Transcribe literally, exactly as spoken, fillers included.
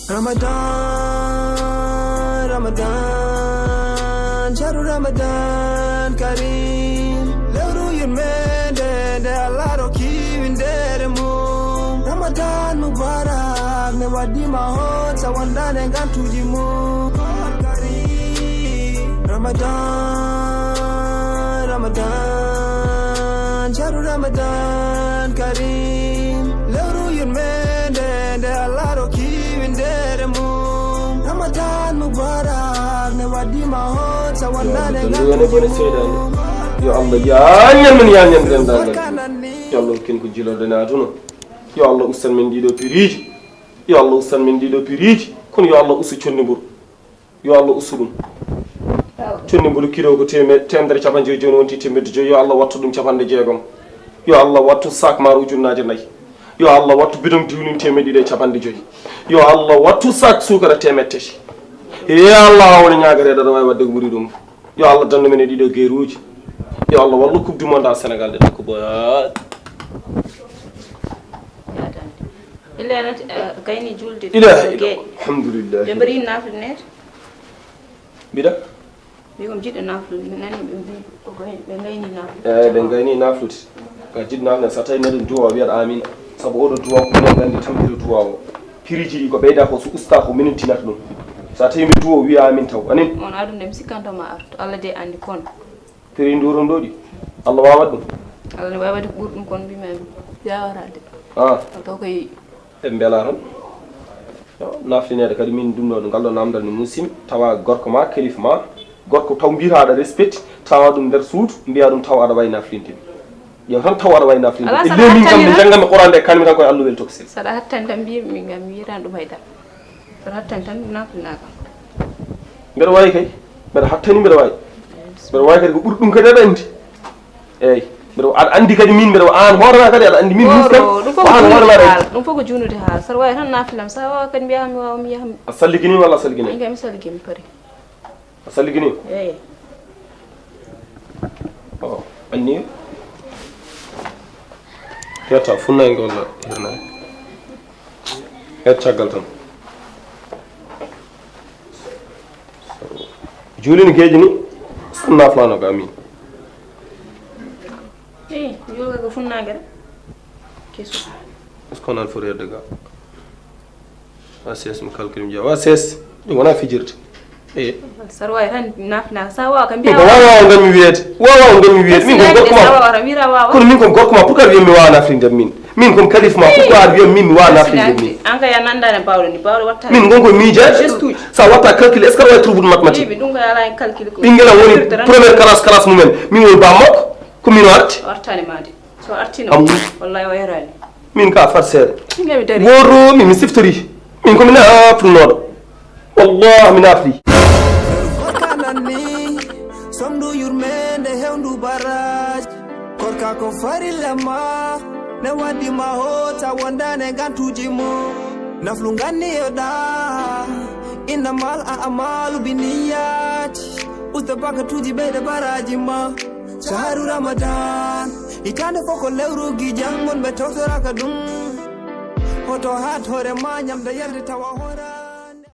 Ramadan, Ramadan, shahru Ramadan Kareem. Lewru yurmende nde Allah rokki winndere mum. Ramadan Mubarak, ne waɗɗii ma hoot sa wondaani e ngantuuji mum. Koor Kareem. Ramadan, Ramadan, shahru Ramadan Kareem. Lewru yurmende nde Allah rokki winndere mum. Ramadan Mubarak, ne waɗɗii ma hoot sa wondaani e ngantuuji mum. Yo Allah yaañan men, yaañan denndaangal. Yo Allah hokku en ko jiilorɗen e aduna. Yo Allah ustan men ɗiɗo piriiji. Yo Allah ustan men ɗiɗo piriiji. Kono yo Allah ustu conndi mburu. Yo Allah ustu ɗum. Conndi mburu kilo ko teme-, teemedere capanɗe joyi, jooni wonti teemedde joyi. Yo Allah wattu ɗum capanɗe jeegom. Yo Allah wattu sac maaro ujunnaaje nayi. Yo Allah wattu bidon diwlin teemedde ɗiɗi e capanɗe joyi. Yo Allah wattu sac suukara teemedde tati. Yo Allah, wona ñaagareeɗo aɗa waawi waɗde ko ɓuri ɗum. Yo Allah dandu men e ɗiɗo geeruuji. Yo Allah wallu Coupe du Monde à Sénégal de takku boy. Ila nati, eh, gayni julde. Ilaha illallah. Alhamdulillah. Ɓe mbaɗi naafde neede. Mbiɗa? Wi ko jiɗɗo naaflude, mi nani ɓe mbi ko gay-, ɓe gayni naaflude. Eeyi, ɓe gayni naaflude. Ka jiɗɗo naaflude, so tawi neɗɗo duwa, wiyat amin. Sabu oɗo duwa, ko minen nganndi tampere duwa o. Piriiji ɗi ko ɓeyda ko, so usta ko minen tinata ɗum. So tawi mi duwa, wiya amin taw. Anin? On aduna mi sikkanto ma artu. Allah de anndi kono. Piri nduron ɗo ɗi. Allah waawat ɗum. Allah ne waawi waɗde ko ɓuri ɗum kono mbimi amin. Yawaraade. Ah. Taw koye Ɓe mbela tan. Yo, naflineede kadi min ɗum ɗo, ngal ɗo namdal mi musim, tawa gorko ma, kalifa ma, gorko taw mbiyata aɗa respecti, tawa ɗum nder suudu, mbiya ɗum tawa aɗa wawi naflinde. Yo tan tawa aɗa wawi naflinde. Ala, e saɗa leydi kam hattani nde tan? Jangganmi Qur'an nde, kanmi tan koye Allah weli tokosel. Saɗa hattani tan mbiyat mi ngam mi yiyata ɗum haydara. Saɗa hattani tan naflinaaka. Mbeɗa wawi kay. Mbeɗa hattani, mbeɗa wawi. Mbeɗa wawi kadi ko ɓuri ɗum kadi aɗa andi. Eyyi. Mbeɗa, aɗa andi kadi min mbeɗa, an hoore ma kadi aɗa andi min, min kam, ɗum fof ko an hoore ma aɗa andi. Ɗum fof ko junude haala. Saɗa wawi tan nafilam, sa wawa kadi mbiya mi wawa mi yaha mi. A salligini walla a salligini? Min kam mi salligini pari. A salligini? Eyyi. O, anni. Yetta funnange walla hirnange? Her caggal tan. Juulini geeƴi ni, sanna fulano ga min. Eyi, juulga ko funnaange rek. Kesu. Est-ce qu'on a le fourrière de gars? A C S mi calcule mi jeeya. A C S, ɗum wona fijirde. Eyi. Saɗa wawi tan nafna, sa wawa kam mbiya. Ko wawa o ngam mi wiyeede. Wawa o ngam mi wiyeede. Min ko gorko ma. Sa wawa tan wira wawa. Kono min ko gorko ma, pourquoi wiya mi wawa naflinde min? Min ko kalifa ma, pourquoi aɗa wiya min mi wawa naflinde min? An kay a nandani bawɗo ni, bawɗo watta. Min gon ko miijaade. Gestuuji. Sa watta calcul, est-ce que aɗa wawi trouve mathématique? Ɓiɓɓe ɗum kay ala en calcul ko. Ɓinngel am woni calcul. Première classe, classe mumen. Min woni bammakko, ko min o arti. O artani ma de. So artino. Am. Wallahi o yarani. Min ka fat seere. Ɓinngel mi dari. Woto min mi siftori. Min ko mi nafrunoɗo. Wallahi mi nafri. Gorka nan ni, somdu yurmende hewndu baraji. Gorka ko farilla ma, ne waddi ma hoota wondane gantuji mum. Naflu ganniyoɗa, innamal a'malu binniyati. Usta bakatuji ɓeyde baraji ma. Shahru Ramadan, hitande fof ko lewru gijan mon ɓe tawtoraka ɗum. Hoto hat hoore ma ñamde yarde tawa hoora.